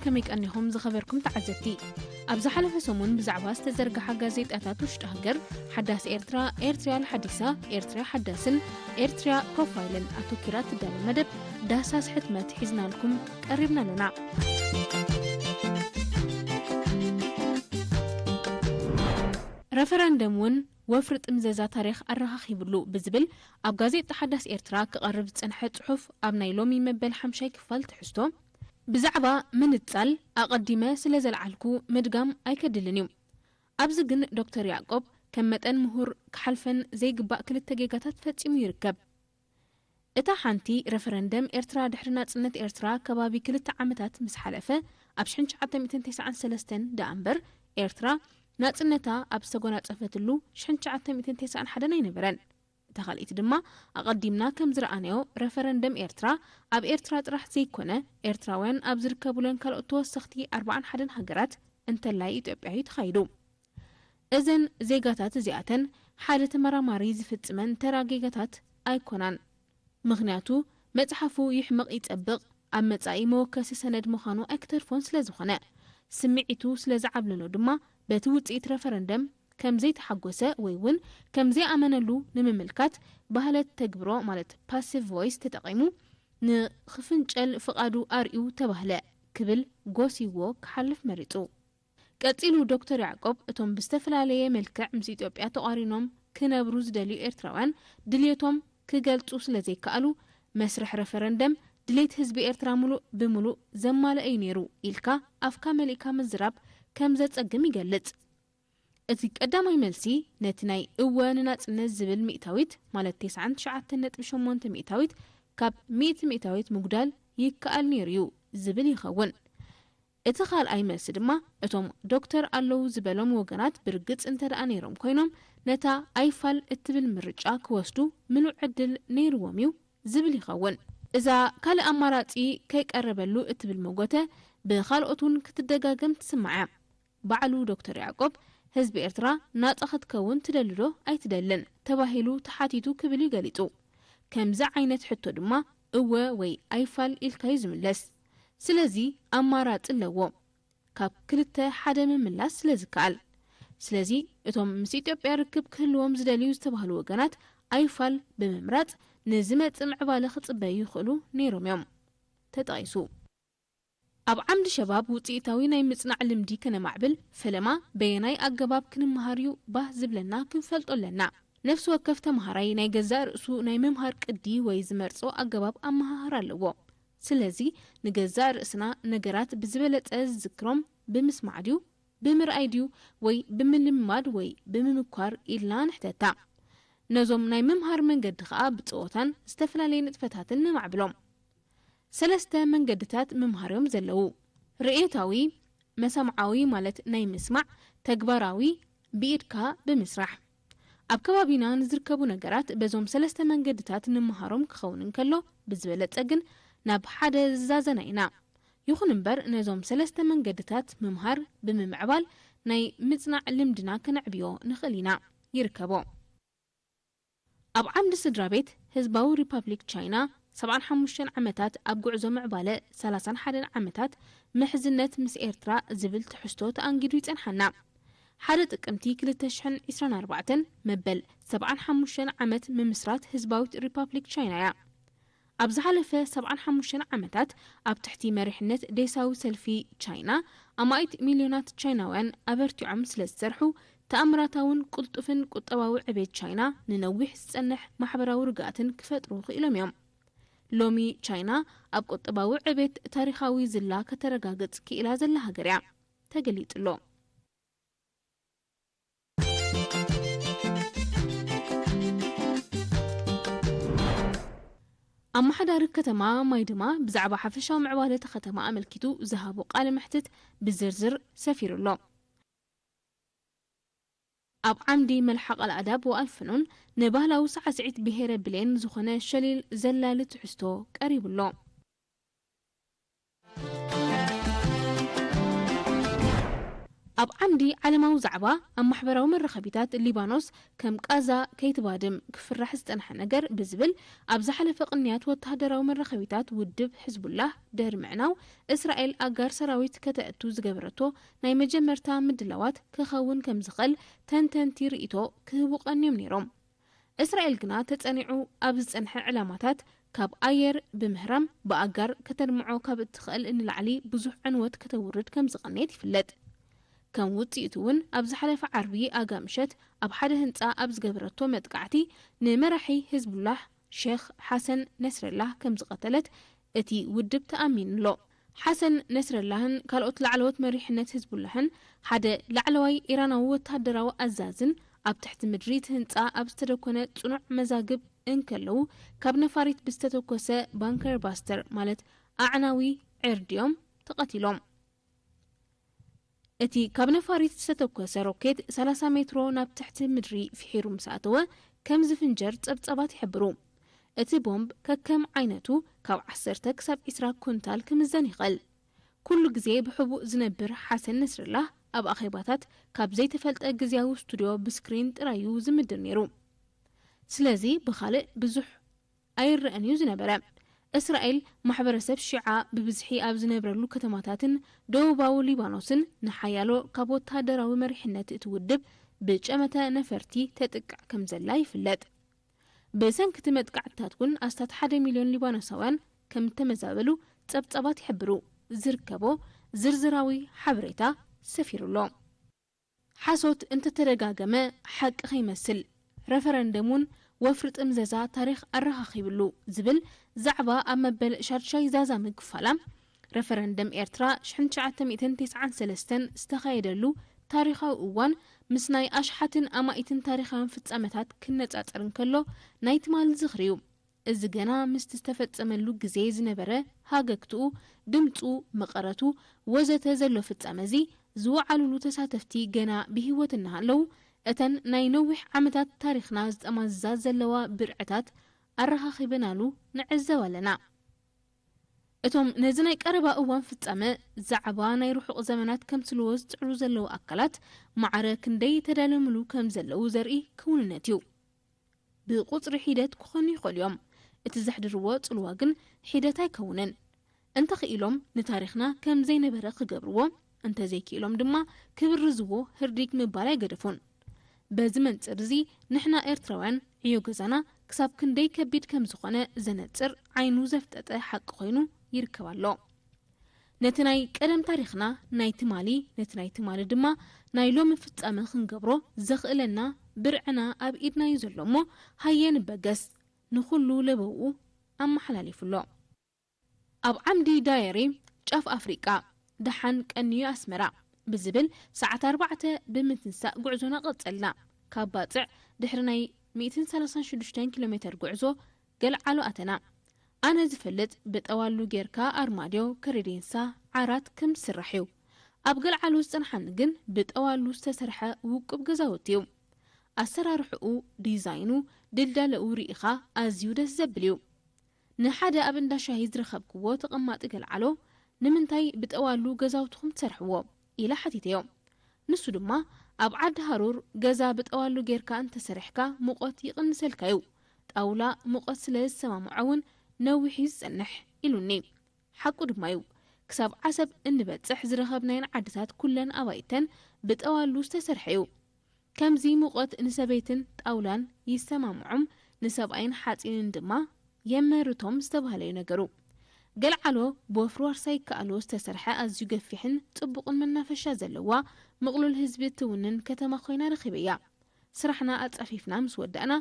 ከመይ ቀኒኹም ዝኸበርኩም ተዓዘብቲ? ኣብ ዝሓለፈ ሰሙን ብዛዕባ ዝተዘርግሓ ጋዜጣታት ውሽጢ ሃገር፣ ሓዳስ ኤርትራ፣ ኤርትርያ ሓዲሳ፣ ኤርትርያ ሓዳስን ኤርትርያ ፕሮፋይልን ኣተኪራ ትዳሎ መደብ ዳህሳስ ሕትመት ሒዝናልኩም ቀሪብና ኣለና። ረፈረንደም እውን ወፍሪ ጥምዘዛ ታሪኽ ኣረኻኺብሉ ብዝብል ኣብ ጋዜጣ ሓዳስ ኤርትራ ክቐርብ ዝጸንሐ ጽሑፍ ኣብ ናይ ሎሚ መበል ሓምሻይ ክፋል ትሕዝቶ ብዛዕባ ምንጻል ኣቐዲመ ስለ ዘልዓልኩ ምድጋም ኣይከድልን እዩ። ኣብዚ ግን ዶክተር ያዕቆብ ከም መጠን ምሁር ክሓልፈን ዘይግባእ ክልተ ጌጋታት ፈጺሙ ይርከብ። እታ ሓንቲ ረፈረንደም ኤርትራ ድሕሪ ናጽነት ኤርትራ ከባቢ ክልተ ዓመታት ምስ ሓለፈ ኣብ ሽሕን ትሽዓተ ሚእትን ተስዓን ሰለስተን ደኣ እምበር ኤርትራ ናጽነታ ኣብ ዝተጎናጸፈትሉ ሽሕን ትሽዓተ ሚእትን ተስዓን ሓደን ኣይነበረን። እታ ካልኣይቲ ድማ ኣቐዲምና ከም ዝረኣናዮ ረፈረንደም ኤርትራ ኣብ ኤርትራ ጥራሕ ዘይኮነ ኤርትራውያን ኣብ ዝርከቡለን ካልኦት ተወሰኽቲ ኣርባዓን ሓደን ሃገራት እንተላይ ኢትዮጵያ እዩ ተኻይዱ። እዘን ዜጋታት እዚኣተን ሓደ ተመራማሪ ዝፍጽመን ተራ ጌጋታት ኣይኮናን። ምኽንያቱ መጽሓፉ ይሕመቕ ይጸብቕ ኣብ መጻኢ መወከሲ ሰነድ ምዃኑ ኣይክተርፎን ስለ ዝኾነ፣ ስምዒቱ ስለ ዝዓብለሎ ድማ በቲ ውጽኢት ረፈረንደም ከም ዘይተሓጎሰ ወይ እውን ከም ዘይኣመነሉ ንምምልካት ባህለት ተግብሮ ማለት ፓሲቭ ቮይስ ተጠቒሙ ንኽፍንጨል ፍቓዱ ኣርእዩ ተባህለ ክብል ጎስይዎ ክሓልፍ መሪጹ። ቀጺሉ ዶክተር ያዕቆብ እቶም ብዝተፈላለየ መልክዕ ምስ ኢትዮጵያ ተቋሪኖም ክነብሩ ዝደልዩ ኤርትራውያን ድልየቶም ክገልጹ ስለ ዘይከኣሉ መስርሕ ረፈረንደም ድሌት ህዝቢ ኤርትራ ሙሉእ ብምሉእ ዘማልአ እዩ ነይሩ ኢልካ ኣፍካ መሊእካ ምዝራብ ከም ዘጸግም ይገልጽ። እቲ ቀዳማይ መልሲ ነቲ ናይ እወ ንናጽነት ዝብል ሚእታዊት ማለት ተስዓን ትሽዓተን ነጥቢ ሸሞንተ ሚእታዊት ካብ ሚእቲ ሚእታዊት ምጉዳል ይከኣል ነይሩ እዩ ዝብል ይኸውን። እቲ ካልኣይ መልሲ ድማ እቶም ዶክተር ኣለዉ ዝበሎም ወገናት ብርግጽ እንተ ደኣ ነይሮም ኮይኖም ነታ ኣይፋል እትብል ምርጫ ክወስዱ ምሉእ ዕድል ነይርዎም እዩ ዝብል ይኸውን። እዛ ካልእ ኣማራጺ ከይቀረበሉ እትብል መጎተ ብኻልኦት እውን ክትደጋገም ትስማዕ እያ። ባዕሉ ዶክተር ያዕቆብ ህዝቢ ኤርትራ ናጻ ክትከውን ትደሊ ዶ ኣይትደልን ተባሂሉ ተሓቲቱ ክብል እዩ ገሊጹ። ከምዚ ዓይነት ሕቶ ድማ እወ ወይ ኣይፋል ኢልካ እዩ ዝምለስ። ስለዚ ኣማራጺ ኣለዎ። ካብ ክልተ ሓደ ምምላስ ስለ ዝከኣል። ስለዚ እቶም ምስ ኢትዮጵያ ርክብ ክህልዎም ዝደልዩ ዝተባህሉ ወገናት ኣይፋል ብምምራጽ ንዝመጽእ ምዕባለ ክጽበዩ ይኽእሉ ነይሮም እዮም። ተጠቒሱ። ኣብ ዓምዲ ሸባብ ውጽኢታዊ ናይ ምጽናዕ ልምዲ ከነማዕብል ፈለማ በየናይ ኣገባብ ክንመሃር እዩ ባህ ዝብለና ክንፈልጦ ኣለና። ነፍሲ ወከፍ ተመሃራይ ናይ ገዛእ ርእሱ ናይ ምምሃር ቅዲ ወይ ዝመርጾ ኣገባብ ኣመሃህራ ኣለዎ። ስለዚ ንገዛእ ርእስና ነገራት ብዝበለጸ ዝዝክሮም ብምስማዕ ድዩ፣ ብምርኣይ ድዩ ወይ ብምልምማድ ወይ ብምምኳር ኢልና ንሕተታ። ነዞም ናይ ምምሃር መንገዲ ከኣ ብጸወታን ዝተፈላለየ ንጥፈታትን ነማዕብሎም። ሰለስተ መንገድታት ምምሃር እዮም ዘለዉ። ርእየታዊ፣ መሰምዓዊ ማለት ናይ ምስማዕ፣ ተግባራዊ፣ ብኢድካ ብምስራሕ። ኣብ ከባቢና ንዝርከቡ ነገራት በዞም ሰለስተ መንገድታት ንምሃሮም ክኸውን እንከሎ፣ ብዝበለጸ ግን ናብ ሓደ ዝዛዘና ኢና። ይኹን እምበር ነዞም ሰለስተ መንገድታት ምምሃር ብምምዕባል ናይ ምጽናዕ ልምድና ከነዕብዮ ንኽእል ኢና። ይርከቦ። ኣብ ዓምዲ ስድራ ቤት ህዝባዊ ሪፓብሊክ ቻይና ሰብዓን ሓሙሽተን ዓመታት ኣብ ጉዕዞ ምዕባለ ሰላሳን ሓደን ዓመታት ምሕዝነት ምስ ኤርትራ ዝብል ትሕዝቶ ተኣንጊዱ ይጸንሓና። ሓደ ጥቅምቲ ክልተ ሽሕን ዕስራን ኣርባዕተን መበል ሰብዓን ሓሙሽተን ዓመት ምምስራት ህዝባዊት ሪፓብሊክ ቻይና እያ። ኣብ ዝሓለፈ ሰብዓን ሓሙሽተን ዓመታት ኣብ ትሕቲ መሪሕነት ዴሳዊ ሰልፊ ቻይና ኣማኢት ሚልዮናት ቻይናውያን ኣበርቲዖም ስለ ዝሰርሑ ተኣምራታውን ቅልጡፍን ቁጠባዊ ዕቤት ቻይና ንነዊሕ ዝጸንሕ ማሕበራዊ ርግኣትን ክፈጥሩ ክኢሎም እዮም። ሎሚ ቻይና ኣብ ቁጠባዊ ዕቤት ታሪኻዊ ዝላ ከተረጋግጽ ክኢላ ዘላ ሃገር እያ ተገሊጹ ኣሎ። ኣመሓዳሪ ከተማ ማይድማ ብዛዕባ ሓፈሻዊ ምዕባለ እታ ከተማ ኣመልኪቱ ዝሃቦ ቃለ መሕትት ብዝርዝር ሰፊሩ ኣሎ። ኣብ ዓምዲ መልሓቕ ኣልኣዳብ ወኣልፍኑን ንባህላዊ ሳዕስዒት ብሄረ ብሌን ዝኾነ ሸሊል ዘላሊ ትሕዝቶ ቀሪቡ ኣሎ። ኣብ ዓምዲ ዓለማዊ ዛዕባ፣ ኣብ ማሕበራዊ መራኸቢታት፣ ሊባኖስ ከም ቃዛ ከይትባድም ክፍራሕ ዝጸንሐ ነገር ብዝብል ኣብ ዝሓለፈ ቅንያት ወተሃደራዊ መራኸቢታት ውድብ ሕዝቡላህ ድሕሪ ምዕናው፣ እስራኤል ኣጋር ሰራዊት ከተእቱ ዝገበረቶ ናይ መጀመርታ ምድላዋት ክኸውን ከም ዝኽእል ተንተንቲ ርእይቶ ክህቡ ቀንዮም ነይሮም። እስራኤል ግና ተጸኒዑ ኣብ ዝጸንሐ ዕላማታት ካብ ኣየር ብምህራም ብኣጋር ከተድምዖ ካብ እትኽእል ንላዕሊ ብዙሕ ዕንወት ከተውርድ ከም ዝቐነየት ይፍለጥ። ከም ውጽኢቱ እውን ኣብ ዝሓለፈ ዓርቢ ኣጋ ምሸት ኣብ ሓደ ህንጻ ኣብ ዝገበረቶ መጥቃዕቲ ንመራሒ ህዝቡላህ ሼኽ ሓሰን ነስረላህ ከም ዝቐተለት እቲ ውድብ ተኣሚኑ ኣሎ። ሓሰን ነስረላህን ካልኦት ላዕለዎት መሪሕነት ህዝቡላህን ሓደ ላዕለዋይ ኢራናዊ ወተሃደራዊ ኣዛዝን ኣብ ትሕቲ ምድሪ እቲ ህንጻ ኣብ ዝተደኮነ ጽኑዕ መዛግብ እንከለዉ፣ ካብ ነፋሪት ብዝተተኮሰ ባንከር ባስተር ማለት ኣዕናዊ ዕርድዮም ተቐቲሎም። እቲ ካብ ነፋሪት ዝተተኮሰ ሮኬት ሰላሳ ሜትሮ ናብ ትሕቲ ምድሪ ፍሒሩ ምስ ኣተወ ከም ዝፍንጀር ጸብጻባት ይሕብሩ። እቲ ቦምብ ከከም ዓይነቱ ካብ ዓሰርተ ክሳብ ዒስራ ኩንታል ክምዘን ይኽእል። ኩሉ ግዜ ብሕቡእ ዝነብር ሓሰን ነስርላህ ኣብ ኣኼባታት ካብ ዘይተፈልጠ ግዝያዊ ስቱድዮ ብስክሪን ጥራዩ ዝምድር ነይሩ። ስለዚ ብኻልእ ብዙሕ ኣይረኣን እዩ ዝነበረ። እስራኤል ማሕበረሰብ ሺዓ ብብዝሒ ኣብ ዝነብረሉ ከተማታትን ደቡባዊ ሊባኖስን ንሓያሎ ካብ ወተሃደራዊ መሪሕነት እቲ ውድብ ብጨመተ ነፈርቲ ተጥቅዕ ከም ዘላ ይፍለጥ። ብሰንኪ እቲ መጥቃዕትታት እውን ኣስታት ሓደ ሚልዮን ሊባኖሳውያን ከም እተመዛበሉ ጸብጻባት ይሕብሩ። ዝርከቦ ዝርዝራዊ ሓበሬታ ሰፊሩ ኣሎ። ሓሶት እንተተደጋገመ ሓቂ ከይመስል፣ ረፈረንደም እውን ወፍሪ ጥምዘዛ ታሪኽ ኣረኻኺብሉ ዝብል ዛዕባ ኣብ መበል ሻድሻይ ዛዛሚ ክፋላ፣ ረፈረንደም ኤርትራ ሽሕን ትሽዓተ ሚእትን ተስዓን ሰለስተን ዝተኻየደሉ ታሪኻዊ እዋን ምስ ናይ ኣሽሓትን ኣማኢትን ታሪኻውያን ፍጻመታት ክነጻጸር እንከሎ ናይ ትማሊ ዝኽሪ እዩ። እዚ ገና ምስቲ ዝተፈጸመሉ ግዜ ዝነበረ ሃገግትኡ፣ ድምጹ፣ መቐረቱ ወዘተ ዘሎ ፍጻመ እዚ ዝወዓሉሉ ተሳተፍቲ ገና ብህይወት እናሃለዉ፣ እተን ናይ ነዊሕ ዓመታት ታሪኽና ዝጠማዝዛ ዘለዋ ብርዕታት ኣረኻኺበናሉ ንዕዘብ ኣለና። እቶም ነዚ ናይ ቀረባ እዋን ፍጻመ ዛዕባ ናይ ርሑቕ ዘመናት ከምስልዎ ዝጽዕሩ ዘለዉ ኣካላት ማዕረ ክንደይ ተዳለምሉ ከም ዘለዉ ዘርኢ ክውንነት እዩ። ብቁጽሪ ሒደት ክኾኑ ይኽእሉ እዮም። እቲ ዘሕድርዎ ጽልዋ ግን ሒደት ኣይከውንን። እንተኽኢሎም ንታሪኽና ከም ዘይነበረ ክገብርዎ፣ እንተዘይክኢሎም ድማ ክብርዝዎ ህርዲግ ምባል ኣይገደፉን። በዚ መንጽር እዚ ንሕና ኤርትራውያን ዕዮ ገዛና ክሳብ ክንደይ ከቢድ ከም ዝኾነ ዘነጽር ዓይኑ ዘፍጠጠ ሓቂ ኮይኑ ይርከብ ኣሎ። ነቲ ናይ ቀደም ታሪኽና ናይ ትማሊ፣ ነቲ ናይ ትማሊ ድማ ናይ ሎሚ ፍጻመ ክንገብሮ ዘኽእለና ብርዕና ኣብ ኢድና እዩ ዘሎ እሞ ሃየ ንበገስ፣ ንኹሉ ለበውኡ ኣመሓላሊፉ ኣሎ። ኣብ ዓምዲ ዳየሪ ጫፍ ኣፍሪቃ ደሓን ቀንዩ ኣስመራ ብዝብል ሰዓት ኣርባዕተ ብምትንሳእ ጉዕዞና ቀጸልና። ካብ ባጽዕ ድሕሪ ናይ ሚእትን ሰላሳን ሽዱሽተን ኪሎ ሜተር ጉዕዞ ገልዓሎ ኣተና። ኣነ ዝፈልጥ ብጠዋሉ ጌርካ ኣርማድዮ፣ ከሬዴንሳ፣ ዓራት ከም ዝስራሕ እዩ። ኣብ ገልዓሎ ዝጸንሓኒ ግን ብጠዋሉ ዝተሰርሐ ውቁብ ገዛውቲ እዩ። ኣሰራርሕኡ፣ ዲዛይኑ፣ ድልዳለኡ ርኢኻ ኣዝዩ ደስ ዘብል እዩ። ንሓደ ኣብ እንዳ ሻሂ ዝረኸብክዎ ተቐማጢ ገልዓሎ፣ "ንምንታይ ብጠዋሉ ገዛውትኹም ትሰርሕዎ?" ኢለ ሓቲተዮ። ንሱ ድማ፣ "ኣብ ዓዲ ሃሩር ገዛ ብጠዋሉ ጌርካ እንተሰሪሕካ ሙቐት ይቕንሰልካ እዩ። ጣውላ ሙቐት ስለ ዝሰማምዖ እውን ነዊሕ እዩ ዝጸንሕ" ኢሉኒ። ሓቁ ድማ እዩ። ክሳብ ዓሰብ እንበጽሕ ዝረኸብናየን ዓድታት ኩለን ኣባይተን ብጠዋሉ ዝተሰርሐ እዩ። ከምዚ ሙቐት ንሰበይትን ጣውላን ይሰማምዖም፣ ንሰብኣይን ሓጺንን ድማ የመርቶም ዝተባህለ እዩ ነገሩ። ገልዓሎ ብወፍሪ ዋርሳይ ይከኣሎ ዝተሰርሐ ኣዝዩ ገፊሕን ጽቡቕን መናፈሻ ዘለዋ ምቕሉል ህዝቢ እትውንን ከተማ ኮይና ረኺበያ። ስራሕና ኣጻፊፍና ምስ ወዳእና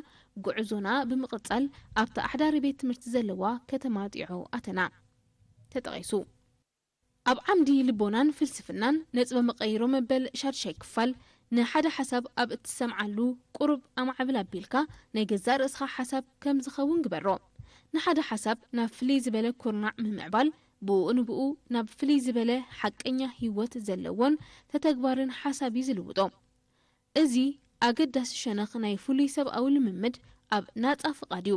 ጉዕዞና ብምቕጻል ኣብታ ኣሕዳሪ ቤት ትምህርቲ ዘለዋ ከተማ ጢዖ ኣተና። ተጠቒሱ። ኣብ ዓምዲ ልቦናን ፍልስፍናን ነጥበ መቐይሮ መበል ሻድሻይ ክፋል፣ ንሓደ ሓሳብ ኣብ እትሰምዓሉ ቁሩብ ኣማዕብል ኣቢልካ ናይ ገዛእ ርእስኻ ሓሳብ ከም ዝኸውን ግበሮ። ንሓደ ሓሳብ ናብ ፍልይ ዝበለ ኩርናዕ ምምዕባል ብኡ ንብኡ ናብ ፍልይ ዝበለ ሓቀኛ ህይወት ዘለዎን ተተግባርን ሓሳብ እዩ ዝልውጦ። እዚ ኣገዳሲ ሸነኽ ናይ ፍሉይ ሰብኣዊ ልምምድ ኣብ ናጻ ፍቓድ እዩ።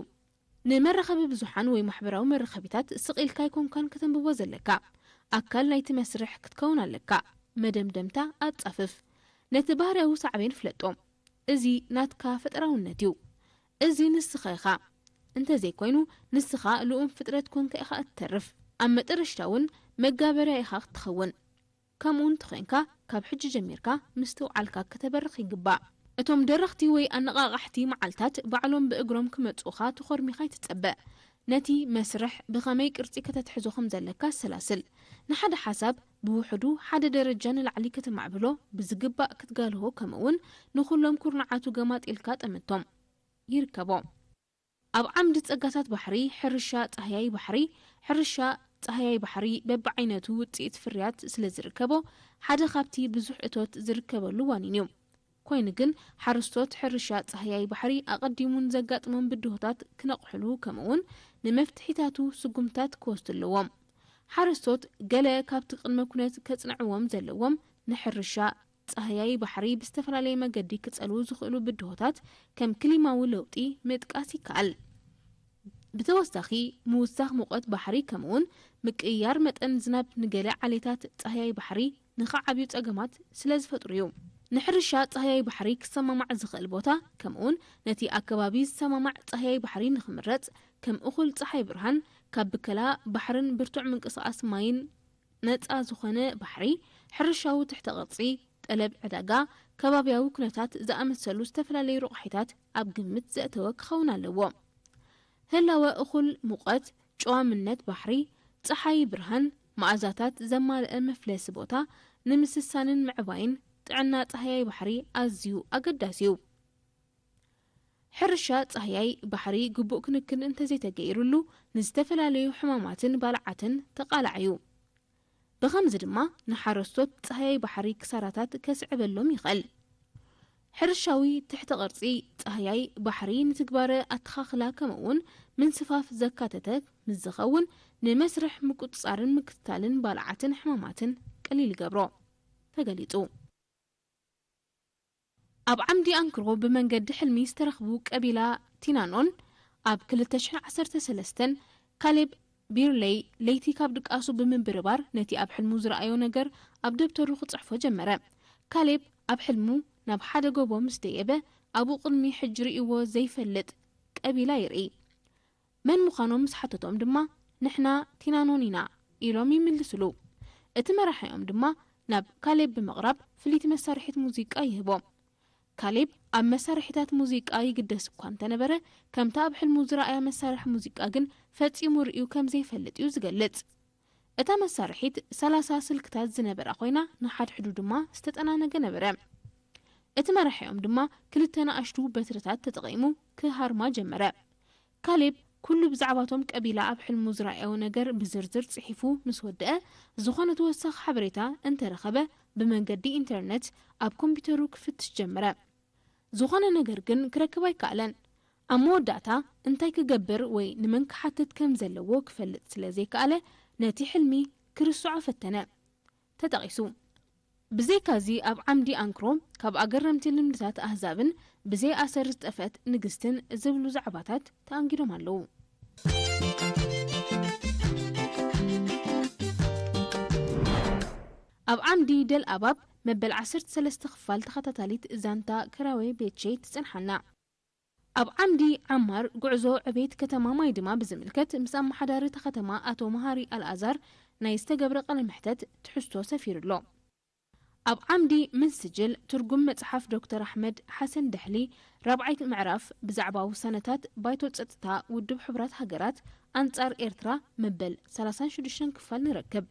ንመራኸቢ ብዙሓን ወይ ማሕበራዊ መራኸቢታት ስቕ ኢልካ ኣይኮንካን ከተንብቦ ዘለካ። ኣካል ናይቲ መስርሕ ክትከውን ኣለካ። መደምደምታ ኣጻፍፍ። ነቲ ባህርያዊ ሳዕቤን ፍለጦ። እዚ ናትካ ፈጠራውነት እዩ። እዚ ንስኻ ኢኻ። እንተዘይኮይኑ፣ ንስኻ ልኡም ፍጥረት ኮንካ ኢኻ እትተርፍ። ኣብ መጠረሽታ እውን መጋበርያ ኢኻ ክትኸውን። ከምኡ እንተኾይንካ፣ ካብ ሕጂ ጀሚርካ ምስትውዓልካ ከተበርኽ ይግባእ። እቶም ደረኽቲ ወይ ኣነቓቓሕቲ መዓልታት ባዕሎም ብእግሮም ክመጽኡኻ ተኾርሚኻ ኣይትጸበ። ነቲ መስርሕ ብኸመይ ቅርጺ ከተትሕዞ ከም ዘለካ ኣሰላስል። ንሓደ ሓሳብ ብውሕዱ ሓደ ደረጃ ንላዕሊ ከተማዕብሎ ብዝግባእ ክትጋልሆ፣ ከምኡውን ንኹሎም ኩርናዓቱ ገማጢልካ ጠምቶም። ይርከቦ። ኣብ ዓምዲ ጸጋታት ባሕሪ፣ ሕርሻ ጻህያይ ባሕሪ። ሕርሻ ጻህያይ ባሕሪ በብዓይነቱ ውጽኢት ፍርያት ስለ ዝርከቦ፣ ሓደ ካብቲ ብዙሕ እቶት ዝርከበሉ ዋኒን እዩ። ኮይኑ ግን፣ ሓረስቶት ሕርሻ ጻህያይ ባሕሪ ኣቐዲሙ ንዘጋጥሞም ብድሆታት ክነቕሕሉ፣ ከምኡውን ንመፍትሒታቱ ስጉምታት ክወስዱ ኣለዎም። ሓረስቶት ገለ ካብቲ ቅድመ ኩነት ከጽንዕዎም ዘለዎም፣ ንሕርሻ ጻህያይ ባሕሪ ብዝተፈላለየ መገዲ ክጸልዉ ዝኽእሉ ብድሆታት፣ ከም ክሊማዊ ለውጢ ምጥቃስ ይከኣል። ብተወሳኺ፣ ምውሳኽ ሙቐት ባሕሪ ከምኡውን ምቅይያር መጠን ዝናብ ንገለ ዓሌታት ጻህያይ ባሕሪ ንኽዓብዩ ጸገማት ስለ ዝፈጥሩ እዩ። ንሕርሻ ጻህያይ ባሕሪ ክሰማማዕ ዝኽእል ቦታ፣ ከምኡውን ነቲ ኣከባቢ ዝሰማማዕ ጻህያይ ባሕሪ ንኽምረጽ፣ ከም እኹል ጸሓይ ብርሃን፣ ካብ ብከላ ባሕርን ብርቱዕ ምንቅስቓስ ማይን ነጻ ዝኾነ ባሕሪ፣ ሕርሻዊ ትሕተ ቅርጺ፣ ጠለብ ዕዳጋ፣ ከባብያዊ ኩነታት ዝኣመሰሉ ዝተፈላለዩ ረቑሒታት ኣብ ግምት ዘእተወ ክኸውን ኣለዎ። ህላወ እኹል ሙቐት፣ ጨዋምነት ባሕሪ፣ ጸሓይ ብርሃን፣ መኣዛታት ዘማልአ መፍለሲ ቦታ፣ ንምስሳንን ምዕባይን ጥዕና ጻህያይ ባሕሪ ኣዝዩ ኣገዳሲ እዩ። ሕርሻ ጻህያይ ባሕሪ ግቡእ ክንክን እንተዘይተገይሩሉ፣ ንዝተፈላለዩ ሕማማትን ባልዓትን ተቓላዕ እዩ። ብኸምዚ ድማ፣ ንሓረስቶት ጻህያይ ባሕሪ ክሳራታት ከስዕበሎም ይኽእል። ሕርሻዊ ትሕተ ቅርጺ ጻህያይ ባሕሪ ንትግባረ ኣተኻኽላ፣ ከምኡውን ምንስፋፍ ዘካተተ ምስ ዝኸውን፣ ንመስርሕ ምቁጽጻርን ምክትታልን ባልዓትን ሕማማትን ቀሊል ይገብሮ። ተገሊጹ። ኣብ ዓምዲ ኣንክሮ ብመንገዲ ሕልሚ ዝተረኽቡ ቀቢላ ቲናኖን፣ ኣብ ክልተ ሽሕን ዓሰርተ ሰለስተን ካሌብ ቢርሌይ ለይቲ ካብ ድቃሱ ብምብርባር ነቲ ኣብ ሕልሙ ዝረኣዮ ነገር ኣብ ደብተሩ ክጽሕፎ ጀመረ። ካሌብ ኣብ ሕልሙ ናብ ሓደ ጎቦ ምስ ደየበ፣ ኣብኡ ቅድሚ ሕጂ ርእይዎ ዘይፈልጥ ቀቢላ ይርኢ። መን ምዃኖም ምስ ሓተቶም ድማ፣ "ንሕና ቲናኖን ኢና" ኢሎም ይምልስሉ። እቲ መራሒኦም ድማ ናብ ካሌብ ብምቕራብ ፍልይቲ መሳርሒት ሙዚቃ ይህቦ። ካሌብ ኣብ መሳርሒታት ሙዚቃ ይግደስ እኳ እንተነበረ፣ ከምታ ኣብ ሕልሙ ዝረኣያ መሳርሒ ሙዚቃ ግን ፈጺሙ ርእዩ ከም ዘይፈልጥ እዩ ዝገልጽ። እታ መሳርሒት ሰላሳ ስልክታት ዝነበራ ኮይና፣ ንሓድሕዱ ድማ ዝተጠናነገ ነበረ። እቲ መራሒኦም ድማ ክልተ ንኣሽቱ በትርታት ተጠቒሙ ክሃርማ ጀመረ። ካሌብ ኩሉ ብዛዕባቶም ቀቢላ ኣብ ሕልሙ ዝረኣዮ ነገር ብዝርዝር ጽሒፉ ምስ ወደአ፣ ዝኾነ ተወሳኺ ሓበሬታ እንተረኸበ፣ ብመንገዲ ኢንተርነት ኣብ ኮምፒተሩ ክፍትሽ ጀመረ። ዝኾነ ነገር ግን ክረክብ ኣይከኣለን። ኣብ መወዳእታ፣ እንታይ ክገብር ወይ ንመን ክሓትት ከም ዘለዎ ክፈልጥ ስለ ዘይከኣለ፣ ነቲ ሕልሚ ክርስዖ ፈተነ። ተጠቒሱ። ብዘይካዚ፣ ኣብ ዓምዲ ኣንክሮ፣ ካብ ኣገረምቲ ልምድታት ኣህዛብን ብዘይ ኣሰር ዝጠፍአት ንግስትን ዝብሉ ዛዕባታት ተኣንጊዶም ኣለዉ። ኣብ ዓምዲ ደል ኣባብ፣ መበል ዓሰርተ ሰለስተ ክፋል ተኸታታሊት ዛንታ ክራዌ ቤቼ ትጽንሓና። ኣብ ዓምዲ ዓማር፣ ጉዕዞ ዕቤት ከተማ ማይድማ ብዝምልከት፣ ምስ ኣመሓዳሪ እታ ከተማ ኣቶ መሃሪ ኣልኣዛር ናይ ዝተገብረ ቃለ መሕተት ትሕዝቶ ሰፊሩ ኣሎ። ኣብ ዓምዲ ምስጅል፣ ትርጉም መጽሓፍ ዶክተር ኣሕመድ ሓሰን ደሕሊ፣ ራብዓይ ምዕራፍ፣ ብዛዕባ ውሳነታት ባይቶ ጸጥታ ውድብ ሕቡራት ሃገራት ኣንጻር ኤርትራ፣ መበል ሰላሳን ሽዱሽተን ክፋል ንረክብ።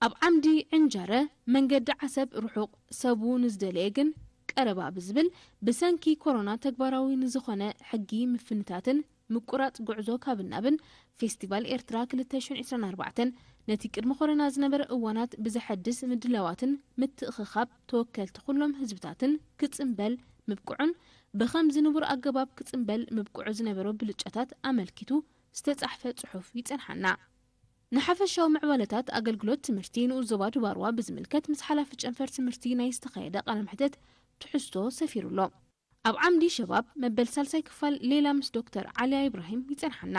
ኣብ ዓምዲ ዕንጀረ፣ መንገዲ ዓሰብ ርሑቕ፣ ሰቡ ንዝደለየ ግን ቀረባ ብዝብል፣ ብሰንኪ ኮሮና ተግባራዊ ንዝኾነ ሕጊ ምፍንታትን ምቁራጽ ጉዕዞ ካብን ናብን፣ ፌስቲቫል ኤርትራ ክልተ ሽሕን ዕስራን ኣርባዕተን፣ ነቲ ቅድሚ ኮሮና ዝነበረ እዋናት ብዘሐድስ ምድላዋትን ምትእኽኻብ ተወከልቲ ኩሎም ህዝብታትን ክጽንበል ምብቅዑን፣ ብኸምዚ ንቡር ኣገባብ ክጽንበል ምብቅዑ ዝነበሮ ብልጫታት ኣመልኪቱ ዝተጻሕፈ ጽሑፍ ይጸንሓና። ንሓፈሻዊ ምዕባለታት ኣገልግሎት ትምህርቲ ንኡስ ዞባ ዱባርዋ ብዝምልከት፣ ምስ ሓላፊ ጨንፈር ትምህርቲ ናይ ዝተኻየደ ቃለ መሕተት ትሕዝቶ ሰፊሩ ኣሎ። ኣብ ዓምዲ ሸባብ፣ መበል ሳልሳይ ክፋል ሌላ ምስ ዶክተር ዓሊ ኢብራሂም ይጸንሓና።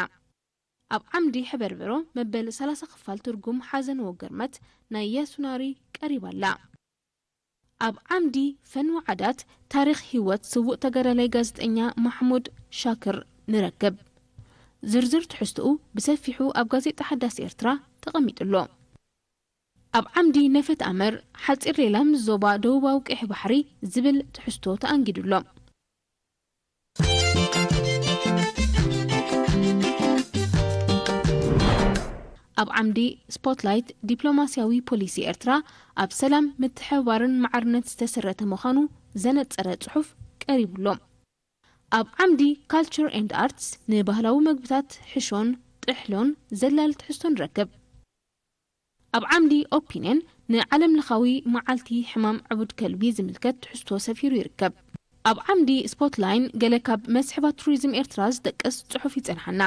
ኣብ ዓምዲ ሕበርበሮ መበል ሰላሳ ክፋል ትርጉም ሓዘን ወገርመት ናይ ያሱናሪ ቀሪባ ኣላ። ኣብ ዓምዲ ፈን ወዓዳት ታሪኽ ህይወት ስዉእ ተጋዳላይ ጋዜጠኛ ማሕሙድ ሻክር ንረክብ። ዝርዝር ትሕዝትኡ ብሰፊሑ ኣብ ጋዜጣ ሓዳስ ኤርትራ ተቐሚጡ ኣሎ። ኣብ ዓምዲ ነፈት ኣመር ሓጺር ሌላ ምስ ዞባ ደቡባዊ ቀይሕ ባሕሪ ዝብል ትሕዝቶ ተኣንጊዱ ኣሎ። ኣብ ዓምዲ ስፖትላይት ዲፕሎማስያዊ ፖሊሲ ኤርትራ ኣብ ሰላም ምትሕብባርን ማዕርነት ዝተሰረተ ምዃኑ ዘነጸረ ጽሑፍ ቀሪቡ ኣሎ። ኣብ ዓምዲ ካልቸር ኤንድ ኣርትስ ንባህላዊ መግብታት ሕሾን ጥሕሎን ዘላሊ ትሕዝቶ ንረክብ። ኣብ ዓምዲ ኦፒንየን ንዓለም ለኻዊ መዓልቲ ሕማም ዕቡድ ከልቢ ዝምልከት ትሕዝቶ ሰፊሩ ይርከብ። ኣብ ዓምዲ ስፖትላይን ገለ ካብ መስሕባት ቱሪዝም ኤርትራ ዝጠቅስ ጽሑፍ ይጸንሓና።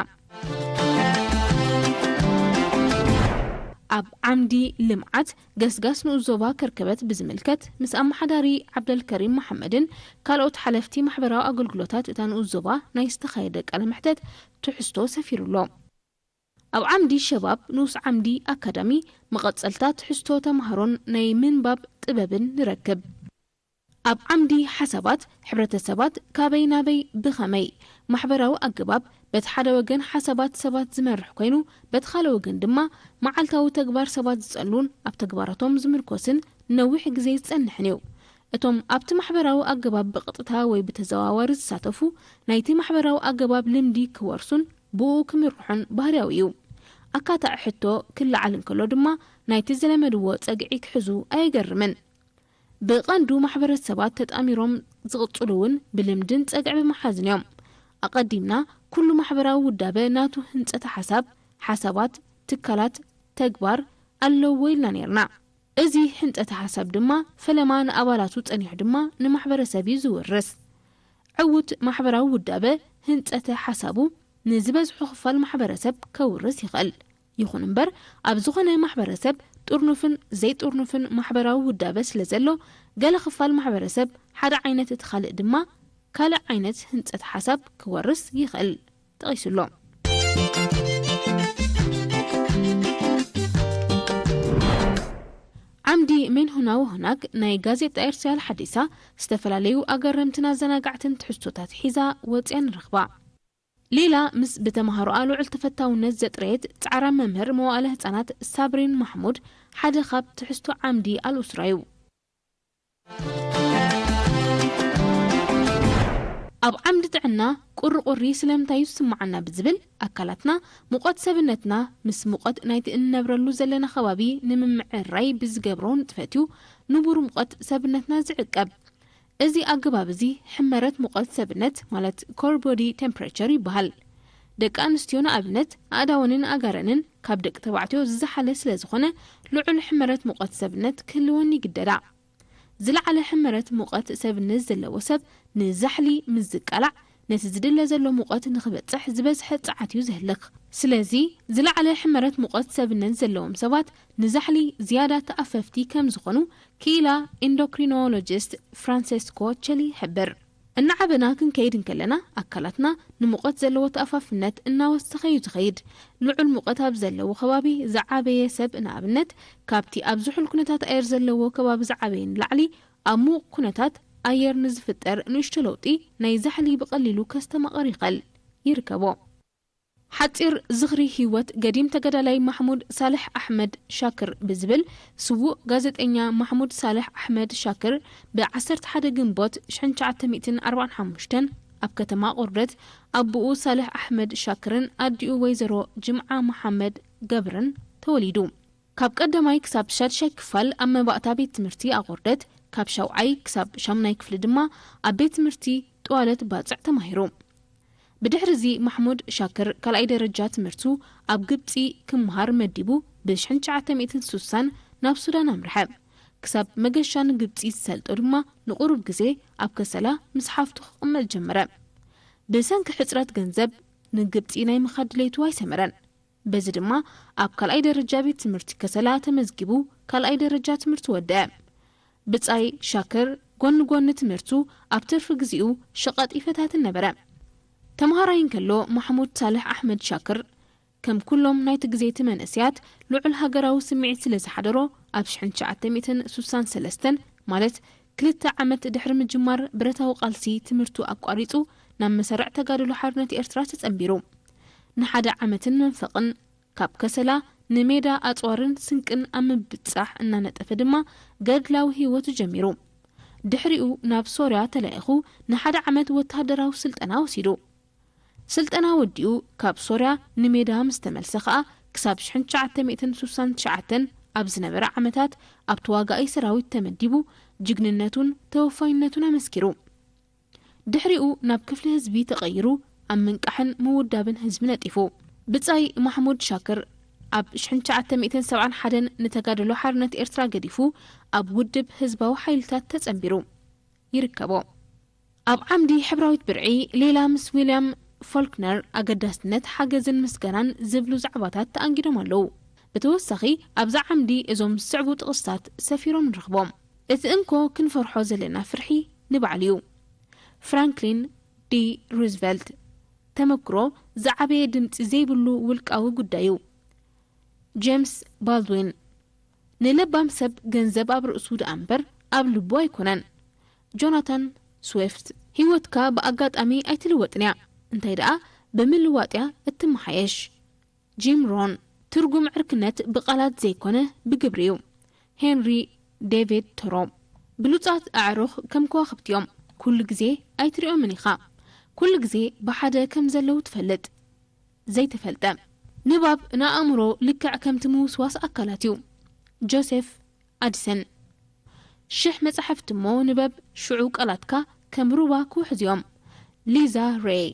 ኣብ ዓምዲ ልምዓት ገስጋስ ንኡስ ዞባ ከርከበት ብዝምልከት ምስ ኣመሓዳሪ ዓብደልከሪም መሓመድን ካልኦት ሓለፍቲ ማሕበራዊ ኣገልግሎታት እታ ንኡስ ዞባ ናይ ዝተኻየደ ቃለ መሕተት ትሕዝቶ ሰፊሩ ኣሎ። ኣብ ዓምዲ ሸባብ ንኡስ ዓምዲ ኣካዳሚ መቐጸልታ ትሕዝቶ ተማሃሮን ናይ ምንባብ ጥበብን ንረክብ። ኣብ ዓምዲ ሓሳባት ሕብረተሰባት ካበይ ናበይ ብኸመይ ማሕበራዊ ኣገባብ በቲ ሓደ ወገን ሓሳባት ሰባት ዝመርሕ ኮይኑ በቲ ካልእ ወገን ድማ መዓልታዊ ተግባር ሰባት ዝጸሉን ኣብ ተግባራቶም ዝምርኮስን ነዊሕ ግዜ ዝጸንሕን እዩ። እቶም ኣብቲ ማሕበራዊ ኣገባብ ብቐጥታ ወይ ብተዘዋዋሪ ዝሳተፉ ናይቲ ማሕበራዊ ኣገባብ ልምዲ ክወርሱን ብኡ ክምርሑን ባህርያዊ እዩ። ኣካታዒ ሕቶ ክለዓል እንከሎ ድማ ናይቲ ዝለመድዎ ጸግዒ ክሕዙ ኣየገርምን። ብቐንዱ ማሕበረሰባት ተጣሚሮም ዝቕጽሉ እውን ብልምድን ጸግዒ ብምሓዝን እዮም። ኣቐዲምና ኩሉ ማሕበራዊ ውዳበ ናቱ ህንጸተ ሓሳብ፣ ሓሳባት፣ ትካላት፣ ተግባር ኣለዎ ኢልና ነይርና። እዚ ህንጸተ ሓሳብ ድማ ፈለማ ንኣባላቱ ጸኒሑ ድማ ንማሕበረሰብ እዩ ዝውርስ። ዕዉት ማሕበራዊ ውዳበ ህንጸተ ሓሳቡ ንዝበዝሑ ክፋል ማሕበረሰብ ከውርስ ይኽእል። ይኹን እምበር ኣብ ዝኾነ ማሕበረሰብ ጥርኑፍን ዘይጥርኑፍን ማሕበራዊ ውዳበ ስለ ዘሎ ገለ ክፋል ማሕበረሰብ ሓደ ዓይነት እቲ ካልእ ድማ ካልእ ዓይነት ህንጸት ሓሳብ ክወርስ ይኽእል። ጠቒሱ ኣሎ። ዓምዲ ሜንሁና ወሆናግ ናይ ጋዜጣ ኤርትራ ሓዲሳ ዝተፈላለዩ ኣገረምትን ኣዘናጋዕትን ትሕዝቶታት ሒዛ ወፂያ ንረኽባ። ሌላ ምስ ብተምሃሮኣ ልዑል ተፈታውነት ዘጥረየት ጻዕራም መምህር መዋእለ ህጻናት ሳብሪን ማሕሙድ ሓደ ካብ ትሕዝቶ ዓምዲ ኣልኡስራ እዩ። ኣብ ዓምዲ ጥዕና ቁሪ ቁሪ ስለምንታይ እዩ ዝስምዓና ብዝብል ኣካላትና ሙቐት ሰብነትና ምስ ሙቐት ናይቲ እንነብረሉ ዘለና ከባቢ ንምምዕርራይ ብዝገብሮ ንጥፈት እዩ ንቡር ሙቐት ሰብነትና ዝዕቀብ። እዚ ኣገባብ እዚ ሕመረት ሙቐት ሰብነት ማለት core body temperature ይበሃል። ደቂ ኣንስትዮ ንኣብነት ኣእዳወንን ኣጋረንን ካብ ደቂ ተባዕትዮ ዝዘሓለ ስለ ዝኾነ ልዑል ሕመረት ሙቐት ሰብነት ክህልወን ይግደዳ። ዝለዓለ ሕመረት ሙቐት ሰብነት ዘለዎ ሰብ ንዛሕሊ ምስ ዝቃላዕ ነቲ ዝድለ ዘሎ ሙቐት ንኽበጽሕ ዝበዝሐ ጸዓት እዩ ዘህልኽ። ስለዚ ዝለዓለ ሕመረት ሙቐት ሰብነት ዘለዎም ሰባት ንዛሕሊ ዝያዳ ተኣፈፍቲ ከም ዝኾኑ ክኢላ ኢንዶክሪኖሎጂስት ፍራንሴስኮ ቸሊ ይሕብር። እናዓበና ክንከይድ እንከለና ኣካላትና ንሙቐት ዘለዎ ተኣፋፍነት እናወሰኸ እዩ ዝኸይድ። ልዑል ሙቐት ኣብ ዘለዎ ከባቢ ዝዓበየ ሰብ ንኣብነት ካብቲ ኣብ ዝሑል ኩነታት ኣየር ዘለዎ ከባቢ ዝዓበየ ንላዕሊ ኣብ ምዉቕ ኩነታት ኣየር ንዝፍጠር ንእሽቶ ለውጢ ናይ ዛሕሊ ብቐሊሉ ከስተማቕር ይኽእል። ይርከቦ። ሓጺር ዝኽሪ ህይወት ገዲም ተጋዳላይ ማሕሙድ ሳልሕ ኣሕመድ ሻክር ብዝብል ስዉእ ጋዜጠኛ ማሕሙድ ሳልሕ ኣሕመድ ሻክር ብ ዓሰርተ ሓደ ግንቦት ሽሕን ትሽዓተ ሚእትን ኣርባዓን ሓሙሽተን ኣብ ከተማ ኣቑርደት ኣቦኡ ሳልሕ ኣሕመድ ሻክርን ኣዲኡ ወይዘሮ ጅምዓ መሓመድ ገብርን ተወሊዱ። ካብ ቀዳማይ ክሳብ ሻድሻይ ክፋል ኣብ መባእታ ቤት ትምህርቲ ኣቑርደት፣ ካብ ሻውዓይ ክሳብ ሻምናይ ክፍሊ ድማ ኣብ ቤት ትምህርቲ ጥዋለት ባጽዕ ተማሂሩ። ብድሕሪ እዚ ማሕሙድ ሻክር ካልኣይ ደረጃ ትምህርቱ ኣብ ግብጺ ክምሃር መዲቡ ብ ሽሕን ትሽዓተ ሚእትን ስሳን ናብ ሱዳን ኣምርሐ። ክሳብ መገሻ ንግብጺ ዝሰልጦ ድማ ንቑሩብ ግዜ ኣብ ከሰላ ምስ ሓፍቱ ክቕመጥ ጀመረ። ብሰንኪ ሕጽረት ገንዘብ ንግብጺ ናይ ምኻድ ድሌቱ ኣይሰመረን። በዚ ድማ ኣብ ካልኣይ ደረጃ ቤት ትምህርቲ ከሰላ ተመዝጊቡ ካልኣይ ደረጃ ትምህርቱ ወደአ። ብጻይ ሻክር ጎኒ ጎኒ ትምህርቱ ኣብ ትርፊ ግዜኡ ሸቐጥ ይፈታትን ነበረ። ተምሃራይ እንከሎ ማሕሙድ ሳልሕ ኣሕመድ ሻክር ከም ኩሎም ናይቲ ግዜቲ መንእሰያት፣ ልዑል ሃገራዊ ስምዒት ስለ ዝሓደሮ፣ ኣብ ሽሕን ትሽዓተ ሚእትን ሱሳን ሰለስተን፣ ማለት ክልተ ዓመት ድሕሪ ምጅማር ብረታዊ ቃልሲ፣ ትምህርቱ ኣቋሪጹ ናብ መሰረዕ ተጋድሎ ሓርነት ኤርትራ ተጸንቢሩ። ንሓደ ዓመትን መንፈቕን ካብ ከሰላ ንሜዳ ኣጽዋርን ስንቅን ኣብ ምብጻሕ እናነጠፈ ድማ ገድላዊ ህይወቱ ጀሚሩ። ድሕሪኡ ናብ ሶርያ ተላኢኹ ንሓደ ዓመት ወተሃደራዊ ስልጠና ወሲዱ። ስልጠና ወዲኡ ካብ ሶርያ ንሜዳ ምስ ተመልሰ ኸኣ፣ ክሳብ ሽሕን ትሽዓተ ሚእትን ሱሳን ትሽዓተን ኣብ ዝነበረ ዓመታት ኣብ ተዋጋኢ ሰራዊት ተመዲቡ፣ ጅግንነቱን ተወፋይነቱን ኣመስኪሩ። ድሕሪኡ ናብ ክፍሊ ህዝቢ ተቐይሩ፣ ኣብ ምንቃሕን ምውዳብን ህዝቢ ነጢፉ። ብጻይ ማሕሙድ ሻክር ኣብ ሽሕን ትሽዓተ ሚእትን ሰብዓን ሓደን ንተጋድሎ ሓርነት ኤርትራ ገዲፉ፣ ኣብ ውድብ ህዝባዊ ሓይልታት ተጸንቢሩ ይርከቦ። ኣብ ዓምዲ ሕብራዊት ብርዒ፣ ሌላ ምስ ዊልያም ፎልክነር ኣገዳስነት ሓገዝን ምስጋናን ዝብሉ ዛዕባታት ተኣንጊዶም ኣለዉ። ብተወሳኺ፣ ኣብዛ ዓምዲ እዞም ዝስዕቡ ጥቕስታት ሰፊሮም ንረኽቦም። እቲ እንኮ ክንፈርሖ ዘለና ፍርሒ ንባዕሉ እዩ። ፍራንክሊን ዲ ሩዝቨልት፣ ተመክሮ ዝዓበየ ድምጺ ዘይብሉ ውልቃዊ ጉዳይ እዩ። ጄምስ ባልድዊን፣ ንለባም ሰብ ገንዘብ ኣብ ርእሱ ደኣ እምበር ኣብ ልቡ ኣይኮነን። ጆናታን ስዊፍት፣ ህይወትካ ብኣጋጣሚ ኣይትልወጥን እያ፣ እንታይ ደኣ ብምልዋጥ እያ እትመሓየሽ። ጂም ሮን፣ ትርጉም ዕርክነት ብቓላት ዘይኮነ ብግብሪ እዩ። ሄንሪ ዴቪድ ቶሮ፣ ብሉጻት ኣዕሩኽ ከም ከዋኽብቲ እዮም፣ ኩሉ ግዜ ኣይትሪኦምን ኢኻ። ኩሉ ግዜ ብሓደ ከም ዘለዉ ትፈልጥ። ዘይተፈልጠ። ንባብ ንኣእምሮ ልክዕ ከምቲ ምውስዋስ ኣካላት እዩ። ጆሴፍ ኣዲሰን፣ ሽሕ መጻሕፍቲ እሞ ንበብ፣ ሽዑ ቃላትካ ከም ሩባ ክውሕዙ እዮም። ሊዛ ሬይ፣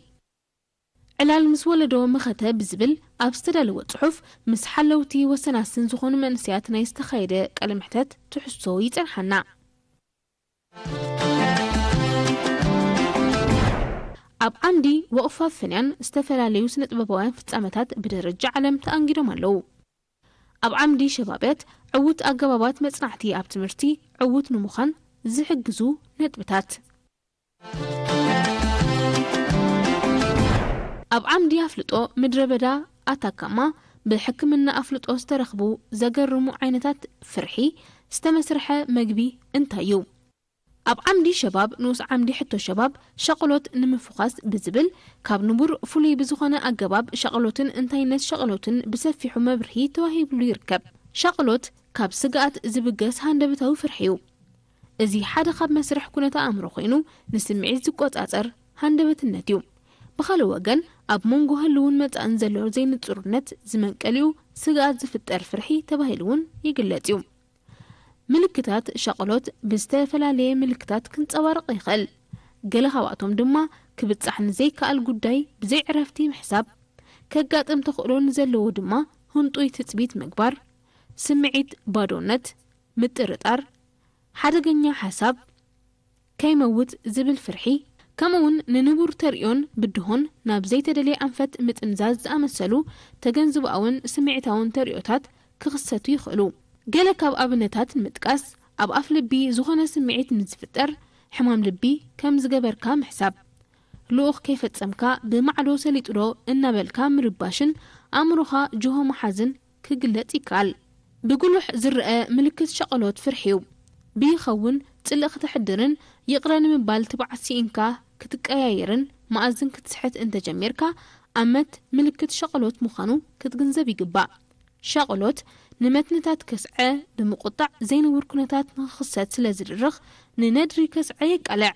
ዕላል ምስ ወለዶ መኸተ ብዝብል ኣብ ዝተዳለወ ጽሑፍ፣ ምስ ሓለውቲ ወሰናስን ዝኾኑ መንእሰያት ናይ ዝተኻየደ ቃለ መሕተት ትሕዝቶ ይጸንሓና። ኣብ ዓምዲ ወቕፋ ፍንያን ዝተፈላለዩ ስነ-ጥበባውያን ፍጻመታት ብደረጃ ዓለም ተኣንጊዶም ኣለዉ። ኣብ ዓምዲ ሸባብያት፣ ዕዉት ኣገባባት መጽናዕቲ ኣብ ትምህርቲ ዕዉት ንምዃን ዝሕግዙ ነጥብታት። ኣብ ዓምዲ ኣፍልጦ ምድረ በዳ ኣታካማ፣ ብሕክምና ኣፍልጦ ዝተረኽቡ ዘገርሙ ዓይነታት ፍርሒ ዝተመስርሐ መግቢ እንታይ እዩ? ኣብ ዓምዲ ሸባብ፣ ንኡስ ዓምዲ ሕቶ ሸባብ፣ ሻቕሎት ንምፍዃስ ብዝብል፣ ካብ ንቡር ፍሉይ ብዝኾነ ኣገባብ ሻቕሎትን እንታይነት ሻቕሎትን ብሰፊሑ መብርሂ ተዋሂብሉ ይርከብ። ሻቕሎት ካብ ስግኣት ዝብገስ ሃንደበታዊ ፍርሒ እዩ። እዚ ሓደ ካብ መስርሕ ኩነተ ኣእምሮ ኮይኑ፣ ንስምዒት ዝቆጻጸር ሃንደበትነት እዩ። ብኻልእ ወገን፣ ኣብ መንጎ ህልውን መጻእን ዘሎ ዘይንጹርነት ዝመንቀሊኡ ስግኣት ዝፍጠር ፍርሒ ተባሂሉ እውን ይግለጽ እዩ። ምልክታት ሻቕሎት ብዝተፈላለየ ምልክታት ክንጸባረቕ ይኽእል። ገለ ካብኣቶም ድማ ክብጻሕ ንዘይከኣል ጉዳይ ብዘይ ዕረፍቲ ምሕሳብ፣ ከጋጥም ተኽእሎ ንዘለዎ ድማ ህንጡይ ትጽቢት ምግባር፣ ስምዒት ባዶነት፣ ምጥርጣር፣ ሓደገኛ ሓሳብ፣ ከይመውት ዝብል ፍርሒ፣ ከምኡውን ንንቡር ተርእዮን ብድሆን ናብ ዘይተደልየ ኣንፈት ምጥምዛዝ ዝኣመሰሉ ተገንዝቦኣውን ስምዒታውን ተርእዮታት ክኽሰቱ ይኽእሉ። ገለ ካብ ኣብነታት ንምጥቃስ፣ ኣብ ኣፍ ልቢ ዝኾነ ስምዒት ምስ ዝፍጠር፣ ሕማም ልቢ ከም ዝገበርካ ምሕሳብ፣ ልኡኽ ከይፈጸምካ ብማዕዶ ሰሊጡ ዶ እናበልካ ምርባሽን ኣእምሮኻ ጅሆ ምሓዝን ክግለጽ ይከኣል። ብጉሉሕ ዝረኣ ምልክት ሸቕሎት ፍርሒ እዩ። ብይኸውን ጽልኢ ክተሕድርን ይቕረ ንምባል ትብዓት ስኢንካ ክትቀያየርን መኣዝን ክትስሕት እንተጀሚርካ፣ ኣመት ምልክት ሸቕሎት ምዃኑ ክትግንዘብ ይግባእ። ሸቕሎት ንመትንታት ከስዐ ብምቁጣዕ ዘይንቡር ኩነታት ንኽኽሰት ስለ ዝድርኽ፣ ንነድሪ ከስዐ የቃልዕ።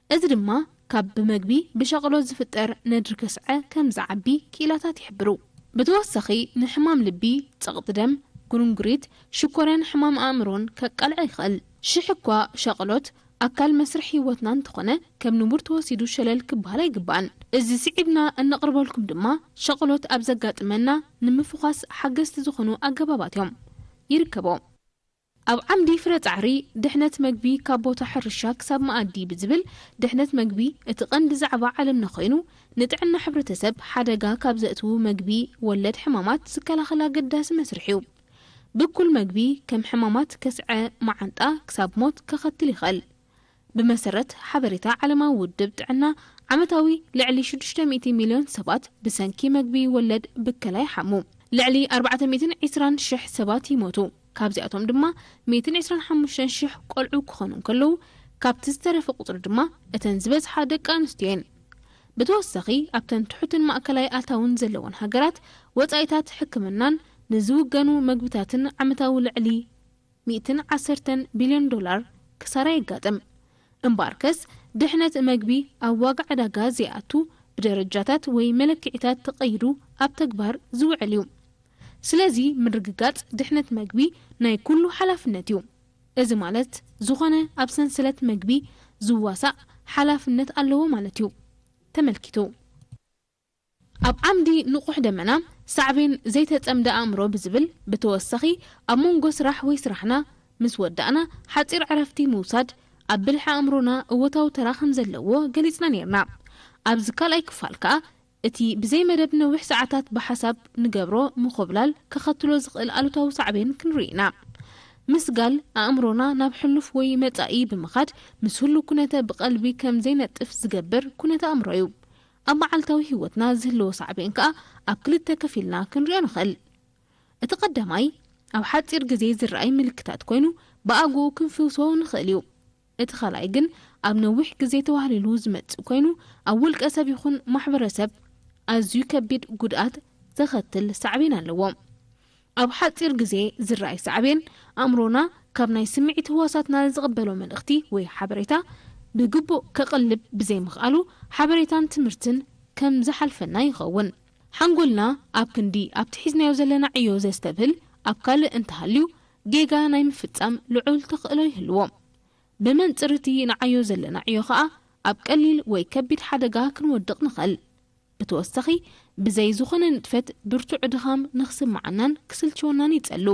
እዚ ድማ ካብ ብመግቢ ብሸቕሎት ዝፍጠር ነድሪ ከስዐ ከም ዝዓቢ ክኢላታት ይሕብሩ። ብተወሳኺ ንሕማም ልቢ፣ ጸቕጢ ደም፣ ጉርንጉሪት፣ ሽኮርያን ሕማም ኣእምሮን ከቃልዕ ይኽእል። ሽሕ እኳ ሸቕሎት ኣካል መስርሕ ህይወትና እንተኾነ፣ ከም ንቡር ተወሲዱ ሸለል ክበሃል ኣይግባእን። እዚ ስዒብና እነቕርበልኩም ድማ፣ ሸቕሎት ኣብ ዘጋጥመና ንምፍዃስ ሓገዝቲ ዝኾኑ ኣገባባት እዮም። ይርከቦ። ኣብ ዓምዲ ፍረ ጻዕሪ፣ ድሕነት መግቢ ካብ ቦታ ሕርሻ ክሳብ መኣዲ ብዝብል፣ ድሕነት መግቢ እቲ ቀንዲ ዛዕባ ዓለምና ኮይኑ፣ ንጥዕና ሕብረተሰብ ሓደጋ ካብ ዘእትዉ መግቢ ወለድ ሕማማት ዝከላኸል ኣገዳሲ መስርሕ እዩ። ብኩል መግቢ ከም ሕማማት ከስዐ መዓንጣ ክሳብ ሞት ከኸትል ይኽእል። ብመሰረት ሓበሬታ ዓለማዊ ውድብ ጥዕና፣ ዓመታዊ ልዕሊ ሽዱሽተ ሚእቲ ሚልዮን ሰባት ብሰንኪ መግቢ ወለድ ብከላ ይሓሙ። ልዕሊ ኣርባዕተ ሚእትን ዕስራን ሽሕ ሰባት ይሞቱ። ካብዚኣቶም ድማ ሚእትን ዕስራን ሓሙሽተን ሽሕ ቆልዑ ክኾኑ እንከለዉ፣ ካብቲ ዝተረፈ ቁጽሪ ድማ እተን ዝበዝሓ ደቂ ኣንስትዮ እየን። ብተወሳኺ፣ ኣብተን ትሑትን ማእከላይ ኣታውን ዘለወን ሃገራት፣ ወጻኢታት ሕክምናን ንዝውገኑ መግብታትን ዓመታዊ ልዕሊ ሚእትን ዓሰርተን ቢልዮን ዶላር ክሳራ የጋጥም። እምበኣርከስ፣ ድሕነት መግቢ ኣብ ዋጋ ዕዳጋ ዘይኣቱ፣ ብደረጃታት ወይ መለክዒታት ተቐይዱ ኣብ ተግባር ዝውዕል እዩ። ስለዚ፣ ምርግጋጽ ድሕነት መግቢ ናይ ኩሉ ሓላፍነት እዩ። እዚ ማለት፣ ዝኾነ ኣብ ሰንሰለት መግቢ ዝዋሳእ ሓላፍነት ኣለዎ ማለት እዩ። ተመልኪቱ። ኣብ ዓምዲ ንቑሕ ደመና፣ ሳዕቤን ዘይተጸምደ ኣእምሮ ብዝብል፣ ብተወሳኺ፣ ኣብ መንጎ ስራሕ ወይ ስራሕና ምስ ወዳእና ሓጺር ዕረፍቲ ምውሳድ ኣብ ብልሒ ኣእምሮና እወታዊ ተራ ከም ዘለዎ ገሊጽና ነይርና። ኣብዚ ካልኣይ ክፋል ከኣ፣ እቲ ብዘይ መደብ ነዊሕ ሰዓታት ብሓሳብ ንገብሮ ምኹብላል ከኸትሎ ዝኽእል ኣሉታዊ ሳዕቤን ክንርኢ ኢና። ምስጋል ኣእምሮና ናብ ሕሉፍ ወይ መጻኢ ብምኻድ፣ ምስ ህሉ ኩነተ ብቐልቢ ከም ዘይነጥፍ ዝገብር ኩነተ ኣእምሮ እዩ። ኣብ መዓልታዊ ህይወትና ዝህልዎ ሳዕቤን ከኣ ኣብ ክልተ ከፊልና ክንሪኦ ንኽእል። እቲ ቀዳማይ ኣብ ሓጺር ግዜ ዝረኣይ ምልክታት ኮይኑ፣ ብኣግኡ ክንፍውሶ ንኽእል እዩ። እቲ ካልኣይ ግን ኣብ ነዊሕ ግዜ ተዋህሊሉ ዝመጽእ ኮይኑ፣ ኣብ ውልቀ ሰብ ይኹን ማሕበረሰብ ኣዝዩ ከቢድ ጉድኣት ዘኸትል ሳዕቤን ኣለዎ። ኣብ ሓጺር ግዜ ዝረኣይ ሳዕቤን፣ ኣእምሮና ካብ ናይ ስምዒት ህዋሳትና ዝቕበሎ መልእኽቲ ወይ ሓበሬታ ብግቡእ ከቕልብ ብዘይምኽኣሉ፣ ሓበሬታን ትምህርትን ከም ዝሓልፈና ይኸውን። ሓንጎልና ኣብ ክንዲ ኣብቲ ሒዝናዮ ዘለና ዕዮ ዘስተብህል፣ ኣብ ካልእ እንተሃልዩ፣ ጌጋ ናይ ምፍጻም ልዑል ተኽእሎ ይህልዎ። ብመንጽር እቲ ንዓዮ ዘለና ዕዮ ኸኣ፣ ኣብ ቀሊል ወይ ከቢድ ሓደጋ ክንወድቕ ንኽእል። ብተወሳኺ፣ ብዘይ ዝኾነ ንጥፈት ብርቱዕ ድኻም ንኽስምዓናን ክስልችወናን ይጸሉ።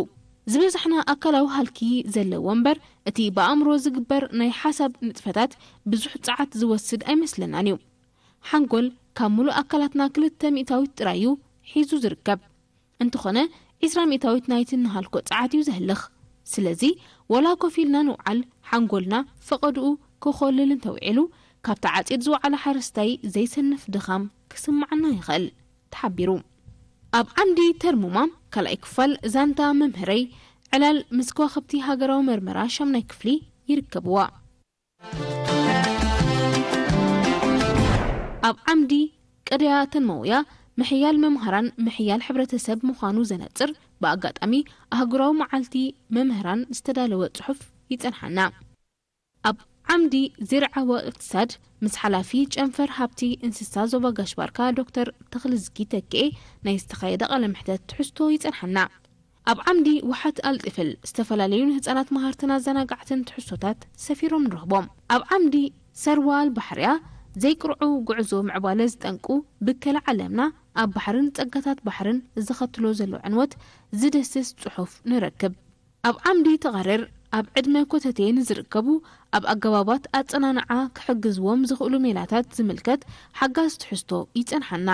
ዝበዛሕና ኣካላዊ ሃልኪ ዘለዎ እምበር፣ እቲ ብኣእምሮ ዝግበር ናይ ሓሳብ ንጥፈታት ብዙሕ ጸዓት ዝወስድ ኣይመስለናን እዩ። ሓንጎል ካብ ምሉእ ኣካላትና ክልተ ሚእታዊት ጥራይ እዩ ሒዙ ዝርከብ። እንተኾነ፣ ዕስራ ሚእታዊት ናይቲ ንሃልኮ ጸዓት እዩ ዘህልኽ። ስለዚ፣ ወላ ኮፍ ኢልና ንውዓል፣ ሓንጎልና ፈቐድኡ ክኾልል እንተውዒሉ፣ ካብቲ ዓጺድ ዝወዓለ ሓረስታይ ዘይሰንፍ ድኻም ክስምዓና ይኽእል። ተሓቢሩ። ኣብ ዓምዲ ተርሙማ፣ ካልኣይ ክፋል ዛንታ መምህረይ፣ ዕላል ምስ ከዋኽብቲ ሃገራዊ መርመራ ሻምናይ ክፍሊ ይርከብዋ። ኣብ ዓምዲ ቅድያ ተንመውያ፣ ምሕያል መምሃራን ምሕያል ሕብረተሰብ ምዃኑ ዘነጽር፣ ብኣጋጣሚ ኣህጉራዊ መዓልቲ መምህራን ዝተዳለወ ጽሑፍ ይጸንሓና። ኣብ ዓምዲ ዚርዓ ወእቅትሳድ፣ ምስ ሓላፊ ጨንፈር ሃብቲ እንስሳ ዞባ ጋሽ ባርካ ዶክተር ተኽልዝጊ ተክኤ ናይ ዝተኻየደ ቃለ መሕተት ትሕዝቶ ይጸንሓና። ኣብ ዓምዲ ውሓት ኣልጥፍል፣ ዝተፈላለዩ ንህጻናት መሃርትን ኣዘናጋዕትን ትሕዝቶታት ሰፊሮም ንረኽቦም። ኣብ ዓምዲ ሰርዋ ኣልባሕርያ፣ ዘይቅርዑ ጉዕዞ ምዕባለ ዝጠንቁ ብከላ ዓለምና ኣብ ባሕርን ጸጋታት ባሕርን ዘኸትሎ ዘሎ ዕንወት ዝድህስስ ጽሑፍ ንረክብ። ኣብ ዓምዲ ተቐርር፣ ኣብ ዕድመ ኮተቴ ንዝርከቡ ኣብ ኣገባባት ኣጸናንዓ ክሕግዝዎም ዝኽእሉ ሜላታት ዝምልከት ሓጋዝ ትሕዝቶ ይጸንሓና።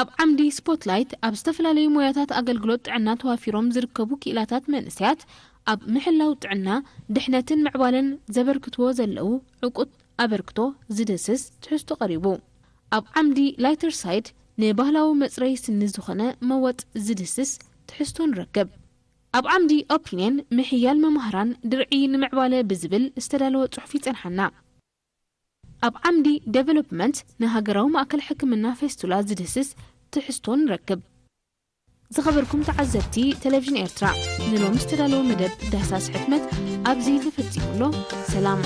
ኣብ ዓምዲ ስፖትላይት፣ ኣብ ዝተፈላለዩ ሞያታት ኣገልግሎት ጥዕና ተዋፊሮም ዝርከቡ ክኢላታት መንእሰያት ኣብ ምሕላው ጥዕና፣ ድሕነትን ምዕባለን ዘበርክትዎ ዘለዉ ዕቁት ኣበርክቶ ዝድህስስ ትሕዝቶ ቀሪቡ። ኣብ ዓምዲ ላይተር ሳይድ፣ ንባህላዊ መጽረዪ ስኒ ዝኾነ መወጽ ዝድህስስ ትሕዝቶ ንረክብ። ኣብ ዓምዲ ኦፒንየን፣ ምሕያል መማህራን ድርዒ ንምዕባለ ብዝብል ዝተዳለወ ጽሑፍ ይጸንሓና። ኣብ ዓምዲ ዴቨሎፕመንት፣ ንሃገራዊ ማእከል ሕክምና ፌስቱላ ዝድህስስ ትሕዝቶ ንረክብ። ዝኸበርኩም ተዓዘብቲ ቴሌቪዥን ኤርትራ፣ ንሎሚ ዝተዳለወ መደብ ዳህሳስ ሕትመት ኣብዚ ተፈጺሙ ኣሎ። ሰላም።